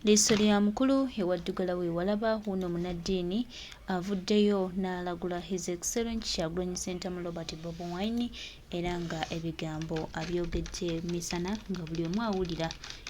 Liiso lya mukulu ewaddugala weewalaba wuuno munnaddiini avuddeyo n'alagula His Excellence Kyagulanyi Ssentamu Robert Bobi Wine era nga ebigambo abyogedde misana nga buli omu awulira.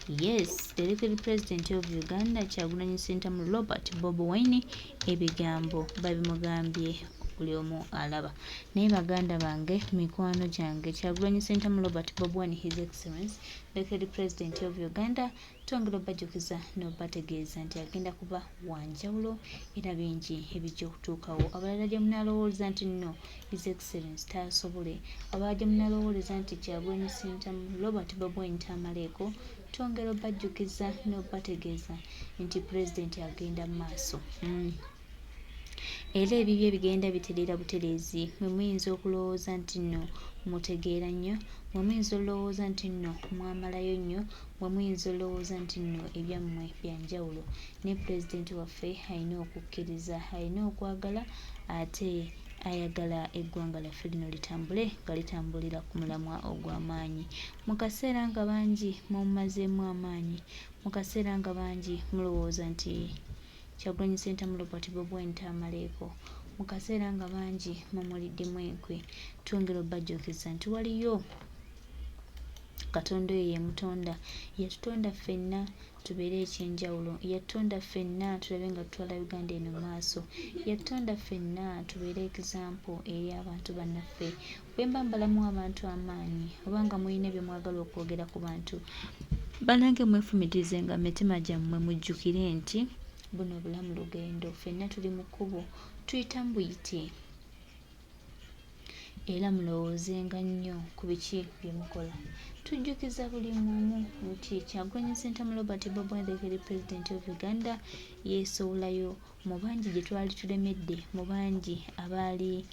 Yes, the elected president of Uganda Kyagulanyi Ssentamu Robert Bobi Wine ebigambo babimugambye buli omu alaba. Naye baganda bange, mikwano gyange, Kyagulanyi Ssentamu Robert Bobi Wine His Excellence the elected president of Uganda Twongera obajjukiza n'obategeeza nti agenda kuba wa njawulo era bingi ebijja okutuukawo. Abalala gye munaalowooza nti nno His Excellence taasobole, abalala gye munalowooleza nti Kyagulanyi Ssentamu Robert Bobi Wine taamaleeko, twongera obajjukiza n'obategeeza nti Pulezidenti agenda mu maaso. Era ebibye bigenda bitereera butereezi. Mwe muyinza okulowooza nti nno mutegeera nnyo, mwe muyinza olowooza nti nno mwamalayo nnyo, mwe muyinza olowooza nti nno ebyammwe bya njawulo. Naye Pulezidenti waffe alina okukkiriza, alina okwagala ate ayagala eggwanga lyaffe lino litambule nga litambulira ku mulamwa ogw'amaanyi. Mu kaseera nga bangi mumumazeemu amaanyi, mu kaseera nga bangi mulowooza nti Kyagulanyi Ssentamu Robert Bobi Wine taamaleeko. Mu kaseera nga bangi mumuliddemu enkwe, twongera obajjukiza nti waliyo Katonda oyo yemutonda, yatutonda ffenna tubeere ekyenjawulo, yatutonda ffenna tulabe nga tutwala Uganda eno mu maaso, yatutonda ffenna tubeere example eri abantu bannaffe. Bwe mba mbalamu abantu amaanyi oba nga mulina bye mwagala okwogera ku bantu, bannange mwefumitirizenga mu mitima gyammwe mujjukire nti buno obulamu lugendo, ffenna tuli mu kkubo tuyitamu buyiti era mulowoozenga nnyo ku biki bye mukola. Tujjukiza buli omu nti Kyagulanyi Ssentamu Robert Bobi Wine the President of Uganda yeesowolayo mu bangi gye twali tulemedde, mu bangi abaali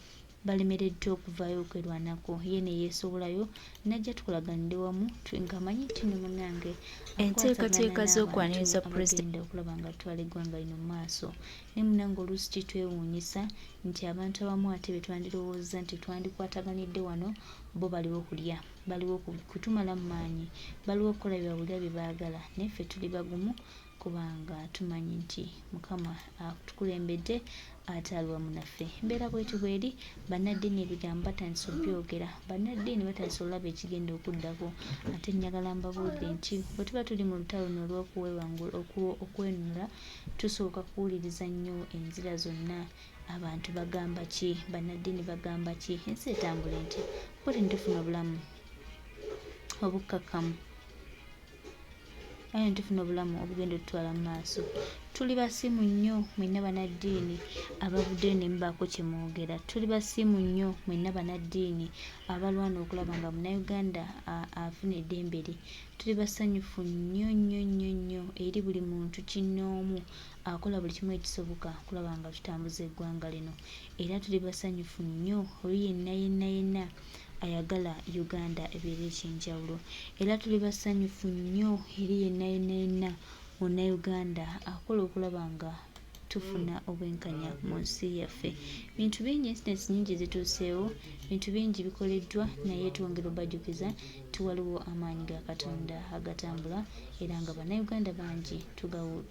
balemereddwa okuvaayo okwerwanako ye ne yeesowolayo n'ajja tukolaganire wamu ng'amanyi nti nno munnange Enteekateeka akwatagana z'okwaniriza n'abantu Pulezidenti abagenda okulaba nga tutwala eggwanga lino mu maaso. Naye munnange oluusi kitwewuunyisa nti abantu abamu ate be twandirowoozezza nti twandikwataganidde wano bo baliwo kulya, baliwo kutumalamu maanyi, baliwo kukola bye bawulira bye baagala naye ffe tuli bagumu kubanga tumanyi nti Mukama atukulembedde ate ali wamu naffe. Embeera bwetyo bweri, bannaddiini ebigambo batandise obyogera, bannaddiini batandise olaba ekigenda okuddako ate njagala mbabuulire nti bwe tuba tuli mu lutalo luno olw'okuwewangula okwenunula tusooka kuwuliriza nnyo enzira zonna abantu bagamba ki, bannaddiini bagamba ki, ensi etambula etya bwetyo ne tufuna obulamu obukkakkamu. Aye ne tufuna obulamu obugenda otutwala mu maaso. Tuli basiimu nnyo mwenna bannaddiini abavuddeyo ne mubaako kye mwogera. Tuli basiimu nnyo mwenna bannaddiini abalwana okulaba nga Munnayuganda afuna eddembe lye. Tuli basanyufu nnyo nnyo nnyo nnyo eri buli muntu kinnoomu akola buli kimu ekisoboka okulaba nga tutambuza eggwanga lino. Era tuli basanyufu nnyo oli yenna yenna yenna ayagala Uganda ebeere ekyenjawulo. Era tuli basanyufu nnyo eri yenna yenna yenna Munnayuganda akola okulaba nga tufuna obwenkanya mu nsi yaffe. Bintu bingi, incidents nnyingi zituuseewo, bintu bingi bikoleddwa naye twongera obajjukiza nti waliwo amaanyi ga Katonda agatambula era nga Bannayuganda bangi tugawu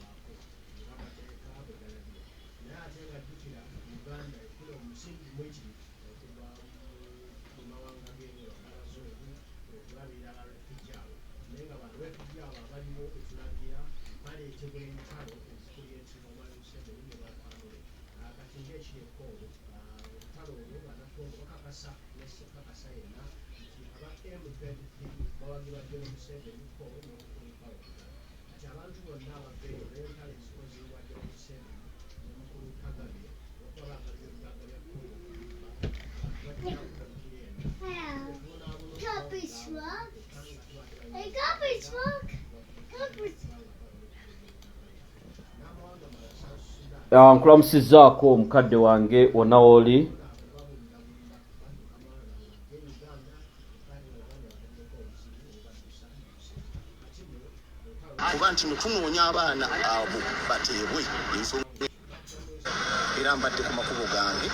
Nkulamusizzaako mukadde wange wonna wooli. Kuba nti tunoonya abaana abo bateebwe ensonga era mbadde ku makubo gange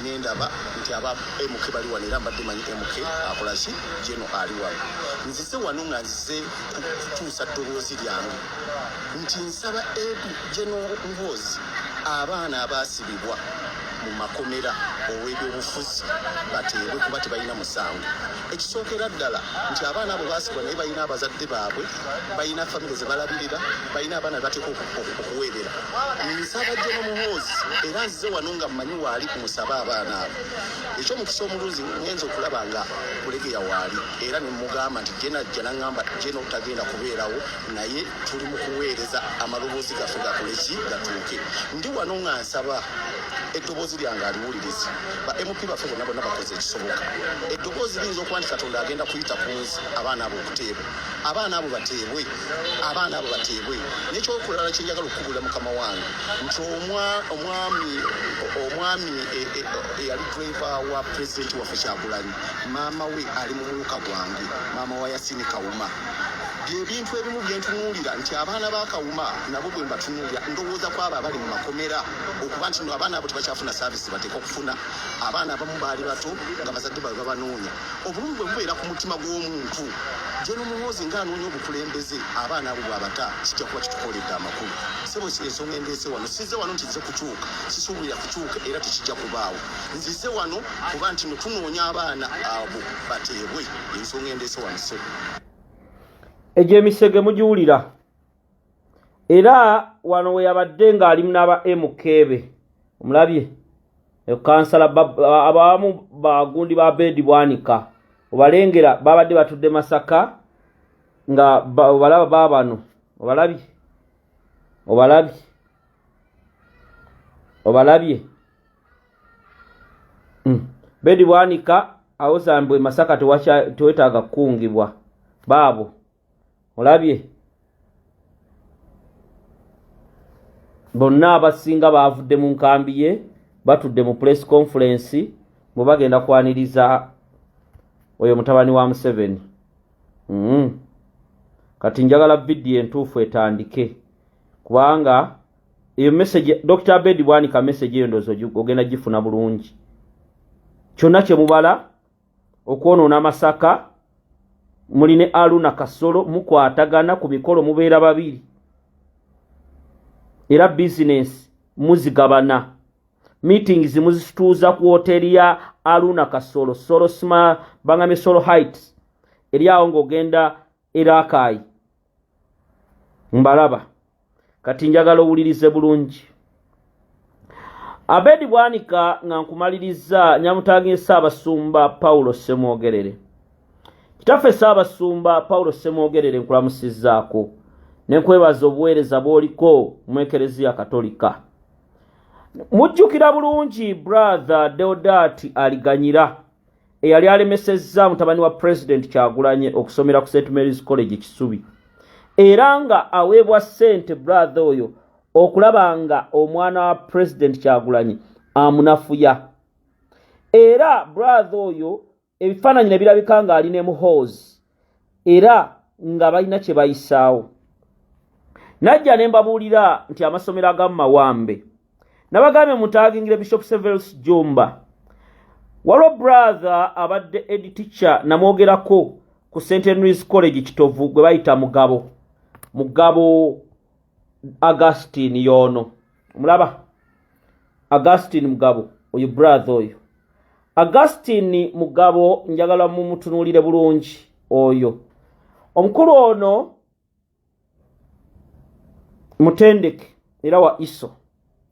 nendaba nti nti aba MK bali wano, era mbadde manyi MK akola ki, Geno ali wano. Nzize wano nga nzize kutuusa ddoboozi lyange nti nsaba edu Geno Muhoozi, abaana abaasibibwa mu makomera olw'ebyobufuzi bateebwe, kuba tebalina musango. Ekisookera ddala nti abaana abo baasibwa, naye balina abazadde baabwe, balina famire ze balabirira, balina abaana bebateeka okuweerera. Nsaba Geno Muhoozi, era nzize wano nga mmanyi waali, kumusaba abaana abo. Ekyomukisa omulunzi, ngenza okulaba nga Bulegeya waali, era ne mugamba nti Geno ajja, naŋŋamba Geno tagenda kubeerawo, naye tuli mu kuweereza amaloboozi gaffe gakoleki, gatuuke. Ndi wano nga nsaba eddoboozi lyange aliwulirize. Ba MP baffe bonna bonna bakoze ekisoboka. Eddoboozi liyinza okuba nti Katonda agenda kuyita ku nze abaana abo okuteebwa, abaana abo bateebwe, abaana abo bateebwe. Nekyokulala kyenjagala okukubuulira, mukama wange, nti omwami eyali driver wa pulezidenti waffe Kyagulanyi, maama we ali mu muluka gwange, maama wa Yasini Kawuma. Byebintu ebimu byentunuulira nti abaana ba Kawuma nabo bwe mbatunuulira, ndowooza ku abo abali mu makomera, okuba nti no abaana abo tebakyafuna service bateeka okufuna. Abaana abamu baali bato nga bazadde baabwe babanoonya. Obulumi bwe bubeera ku mutima gw'omuntu, Geno Muhoozi ng'anoonya obukulembeze, abaana abo bw'abata kijja kuba kitukoledde amakulu. Sebo, ensonga endeese wano, sizze wano nti nze kukyuka, sisuubirira kukyuka era tekijja kubaawo. Nzize wano kuba nti no tunoonya abaana abo bateebwe. Ensonga endeese wano, sebo. Egyo emisege mugiwulira. Era wano we yabadde ng'ali n'aba MKB, omulabye kansala, abamu bagundi ba Bedi Bwanika, obalengera babadde batudde Masaka nga obalaba baabano, obalabye, obalabye, obalabye. Bedi Bwanika awoza mbu e Masaka tewetaaga kukungibwa. Baabo olabye bonna abasinga baavudde mu nkambi ye, batudde mu press conference bwe bagenda kwaniriza oyo mutabani wa Museveni. Kati njagala vidiyo entuufu etandike, kubanga eyo message Dr. Abedi Bwanika, message eyo ndowooza ogenda gifuna bulungi. Kyonna kye mubala okwonoona Masaka, muli ne Aluna Kasolo, mukwatagana ku mikolo, mubeera babiri, era bizinesi muzigabana, meetings muzituuza ku hoteri ya Aluna Kasolo, Solo Sma bangamye Solo Heights eri awo ng'ogenda Erakaayi. Mbalaba. Kati njagala owulirize bulungi Abedi Bwanika nga nkumaliriza. Nyamutaginye Ssaabasumba Paulo Ssemwogerere. Kitaffe Ssaabasumba Paulo Ssemwogerere, nkulamusizzaako ne nkwebaza obuweereza bw'oliko mu Ekereziya Katolika. Mujjukira bulungi Brother Deodat Aliganyira eyali alemesezza mutabani wa President Kyagulanye okusomera ku St Mary's College Kisubi, era nga aweebwa ssente brother oyo okulaba nga omwana wa President Kyagulanyi amunafuya. Era brother oyo ebifaananyi ne birabika ng'ali ne Muhoozi, era nga balina kye bayisaawo. Najja ne mbabuulira nti amasomero agamu mawambe. Nabagambye mutagingire Bishop Severus Jumba. Waliwo brother abadde ed teacher, namwogerako ku St Henry's College Kitovu, gwe bayita Mugabo, Mugabo Augustine. Yoono omulaba Augustine Mugabo oyo, brother oyo Augustine Mugabo, njagala mumutunuulire bulungi oyo omukulu ono. Mutendeke era wa ISO,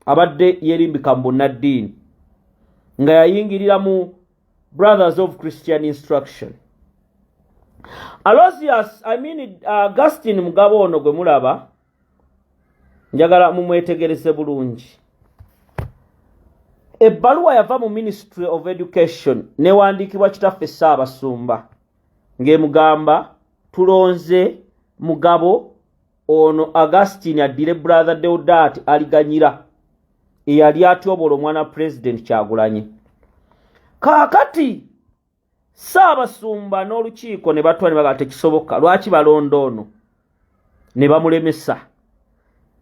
abadde yerimbika mu bunnaddiini nga yayingirira mu Brothers of Christian Instruction. Alosius, I mean Augustine Mugabo ono gwe mulaba, njagala mumwetegereze bulungi. Ebbaluwa yava mu Ministry of Education, newandiikibwa kitaffe Ssaabasumba, ng'emugamba tulonze Mugabo ono Augustine addire Brother Deodat Aliganyira eyali atyobola omwana President Kyagulanyi. Kaakati Ssaabasumba n'olukiiko ne batwa ne bagaa tekisoboka, lwaki balonda ono? Ne bamulemesa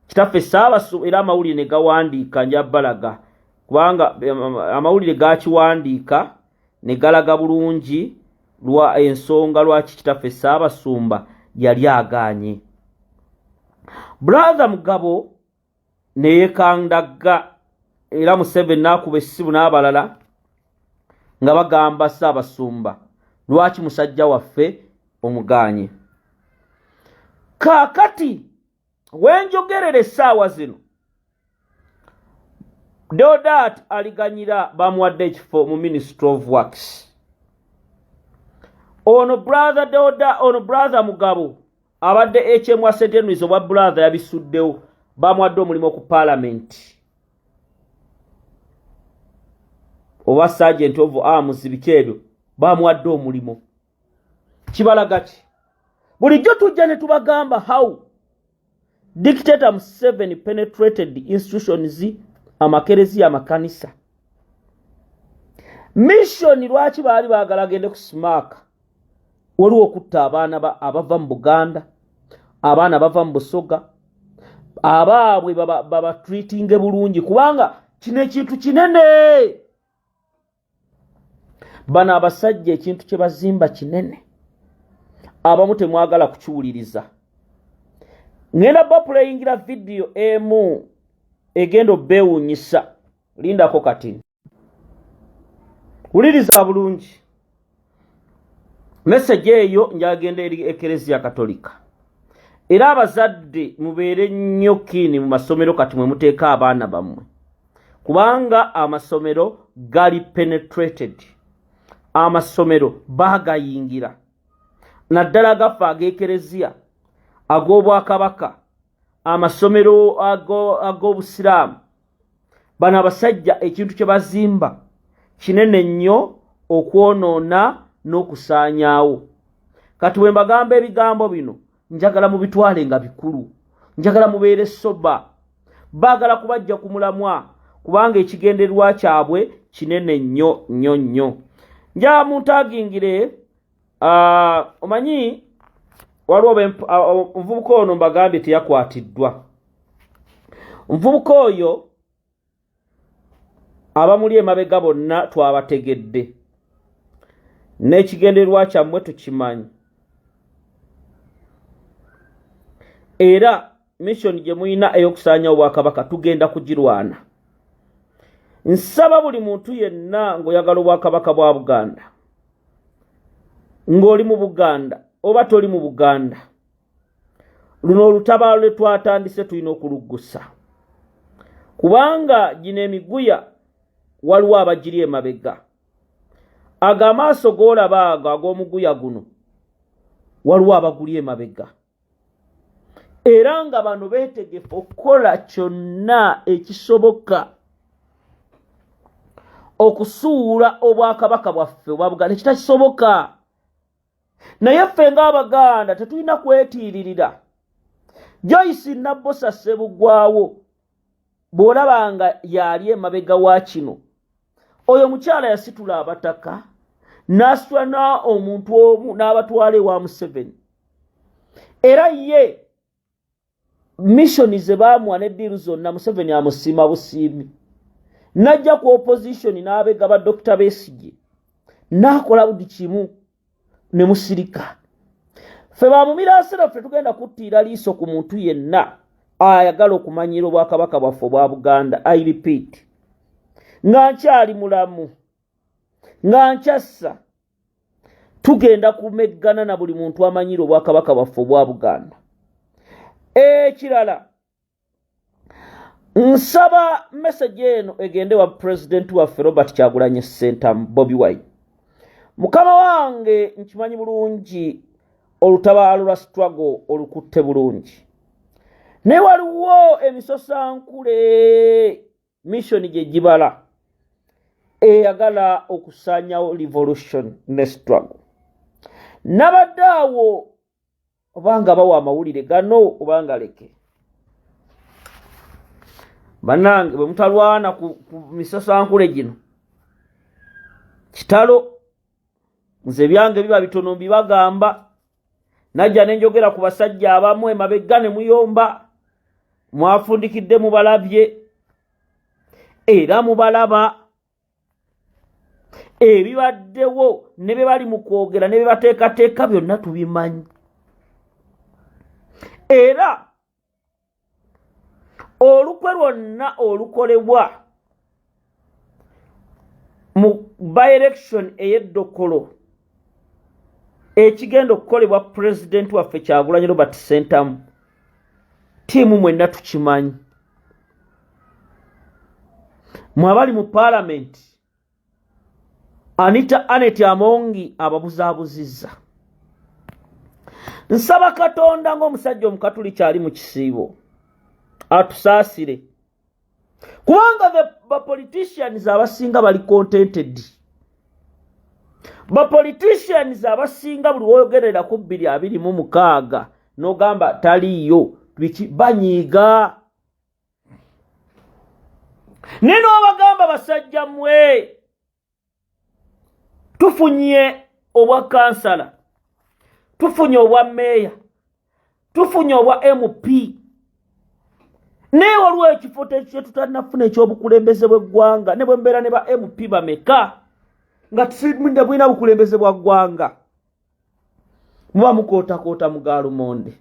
kitaffe Ssaabasumba, era amawulire ne gawandiika. Nja balaga. Kubanga amawulire gakiwandiika ne galaga bulungi lwa ensonga lwaki kitaffe Ssaabasumba yali agaanye. Brother Mugabo neyekandagga era Museveni n'akuba essimu n'abalala nga bagamba Ssaabasumba, lwaki musajja waffe omugaanye? Kaakati wenjogerera essaawa zino, Deodat Aliganyira bamuwadde ekifo mu Ministry of Works. Ono brother Deoda, ono brother Mugabo abadde HM wa St Henrys, obwa brother yabisuddewo, bamuwadde omulimu ku parliament oba sergeant of arms, biki ebyo, bamuwadde omulimu. Kibalaga ki? Bulijjo tujja ne tubagamba how dictator Museveni penetrated institutions, amakereziya, amakanisa. Mission lwaki baali baagala agende ku smaaka? Waliwo okutta abaana abava mu Buganda, abaana bava mu Busoga, abaabwe babatreatinge bulungi, kubanga kino ekintu kinene. Bano abasajja ekintu kye bazimba kinene, abamu temwagala kukiwuliriza. Ŋŋenda bapuleyingira vidiyo emu egenda obbeewuunyisa. Lindako kati, wuliriza bulungi message eyo. Njagenda eri Ekereziya Katolika, era abazadde mubeere nnyo kiini mu masomero kati mwe muteeka abaana bammwe, kubanga amasomero gali penetrated, amasomero baagayingira, naddala agaffe ag'ekereziya, ag'obwakabaka, amasomero ag'obusiraamu. Bano abasajja ekintu kye bazimba kinene nnyo okwonoona n'okusaanyaawo. Kati bwe mbagamba ebigambo bino, njagala mubitwale nga bikulu, njagala mubeere soba. Baagala kubajja ku mulamwa, kubanga ekigendererwa kyabwe kinene nnyo nnyo nnyo. Njala muntagingire. Omanyi waliwo omuvubuka ono mbagambye teyakwatiddwa. Omuvubuka oyo abamuli emabega bonna twabategedde, n'ekigendererwa kyammwe tukimanyi, era mission gye mulina ey'okusaanya obwakabaka tugenda kugirwana. Nsaba buli muntu yenna ng'oyagala obwakabaka bwa Buganda, ng'oli mu Buganda oba toli mu Buganda, luno olutabaalo lwe twatandise tulina okuluggusa, kubanga gino emiguya waliwo abagiri emabega. Ago amaaso g'olaba ago ag'omuguya guno, waliwo abaguli emabega, era nga bano beetegefu okukola kyonna ekisoboka okusuula obwakabaka bwaffe obwa Buganda ekitakisoboka. Naye ffe ng'Abaganda tetulina kwetiiririra. Joyce Nabbosa Ssebugwawo bw'olaba nga y'ali emabega wa kino, oyo mukyala yasitula abataka n'asitula na omuntu omu n'abatwala ewa Museveni, era ye mission ze baamuwa ne deal zonna Museveni amusiima busiimi. N'ajja ku opposition n'abega ba Dr Besigye, n'akola buli kimu ne musirika. Ffe bamumiraasira, ffe tugenda kuttiira liiso ku muntu yenna ayagala okumanyira obwakabaka bwaffe obwa Buganda. I repeat, nga nkyali mulamu, nga nkyassa, tugenda kumeggana na buli muntu amanyira obwakabaka bwaffe obwa Buganda. Ekirala, nsaba message eno egende wa pulezidenti waffe Robert Kyagulanyi Ssentamu, Bobi Wine. Mukama wange, nkimanyi bulungi olutabaalo lwa struggle olukutte bulungi, naye waliwo emisosankule mission gye gibala eyagala okusaanyawo revolution ne struggle. Nabadde awo, obanga bawa amawulire gano, obanga leke bannange, bwe mutalwana ku misasankule gino, kitalo. Nze byange biba bitono, mbibagamba. Najja ne njogera ku basajja abamu emabega ne muyomba, mwafundikidde mubalabye. Era mubalaba ebibaddewo ne bye bali mu kwogera ne bye bateekateeka byonna tubimanyi. Era olukwe lwonna olukolebwa mu by-election ey'eddokolo ekigenda okukolebwa pulezidenti waffe Kyagulanyi Robert Ssentamu, ttiimu mwenna tukimanyi. Mwe abali mu paalamenti, Anita Anet Amongi ababuzaabuzizza. Nsaba Katonda ng'omusajja omukatuliki ali mu kisiibo atusaasire, kubanga the bapoliticians abasinga bali contented. Bapoliticians abasinga buli woyogerera ku 2026 n'ogamba taliiyo biki, banyiiga. Naye n'obagamba, basajja mmwe, tufunye obwa kansala, tufunye obwa meeya, tufunye obwa MP, naye waliwo ekifo kyetutanafuna ekyobukulembeze bw'eggwanga. Ne bwe mbeera ne ba MP bameka nga tebulina bukulembeze bwa ggwanga, muba mukootakoota mu gaalumonde.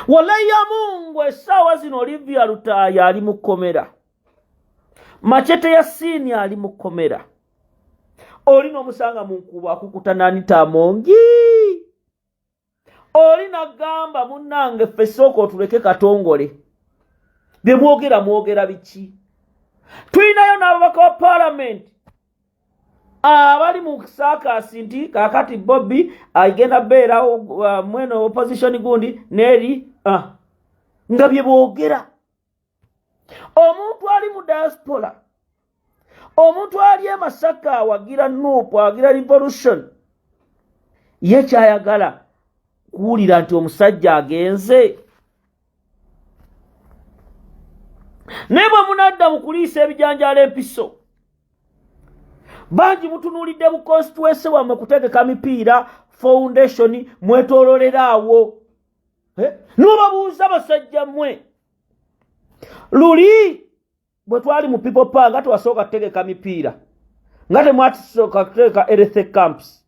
Wallahi ya Mungu, essaawa zino Olivia Lutaaya ali mu kkomera, Machete Yasiini ali mu kkomera, oli n'omusanga mu nkuubo akukuta n'Anita Amongi, oli nagamba munnange ffe sooka otuleke Katongole, bye mwogera mwogera biki? Tulinayo n'ababaka wa paalamenti abali mu saakasi nti kakati Bobi agenda beerawo mweno opposition gundi neeri nga bye boogera. Omuntu ali mu diaspora, omuntu ali e Masaka awagira NUP, awagira revolution, ye kyayagala kuwulira nti omusajja agenze. Naye bwe munadda mu kuliisa ebijanjaalo empiso, bangi mutunuulidde bu constituency wammwe kutegeka mipiira, foundation mwetoololera awo. Nubabuuza, basajja mmwe, luli bwe twali mu People Power nga tewasooka kutegeka mipiira, nga temwasooka kutegeka health camps,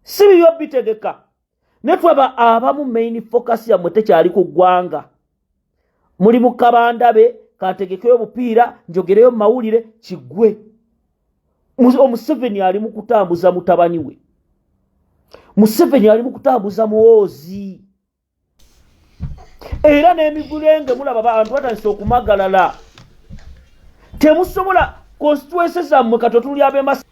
si bibyo bitegeka. Ne twaba abamu main focus yammwe tekyali ku ggwanga, muli mu kabandabe kantegekeyo obupiira njogereyo mu mawulire kiggwe. Omuseveni ali mu kutambuza mutabani we, Museveni ali mu kutambuza Muwoozi, era n'emigulenge mulaba abantu batandise okumagalala. Temusobola constituency zammwe kati otuli ab'emasa.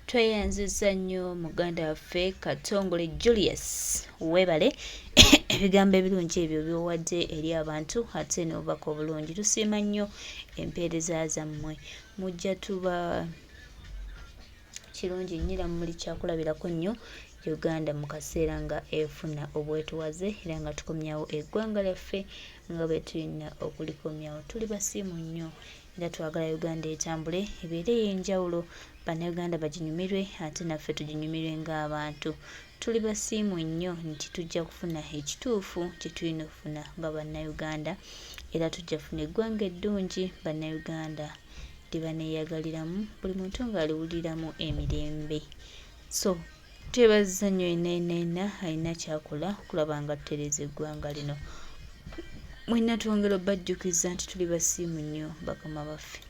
Tweyanziza nnyo muganda waffe Katongole Julius, weebale ebigambo ebirungi ebyo by'owadde eri abantu ate n'obubaka obulungi. Tusiima nnyo empeereza zammwe, mujja tuba kirungi nnyo era muli kyakulabirako nnyo Uganda mu kaseera nga efuna obwetowaze era nga tukomyawo eggwanga lyaffe nga bwe tulina okulikomyawo. Tuli basiimu nnyo era twagala Uganda etambule ebeere ey'enjawulo, Bannayuganda baginyumirwe ate naffe tuginyumirwe ng'abantu. Tuli basiimu nnyo nti tujja kufuna ekituufu kye tulina okufuna nga Bannayuganda era tujja kufuna eggwanga eddungi Bannayuganda lye baneeyagaliramu, buli muntu ng'aliwuliramu emirembe. So twebaza nnyo yenna yenna yenna alina kyakola okulaba nga tutereeza eggwanga lino. Mwenna twongera obajjukiza nti tuli basiimu nnyo bakama baffe.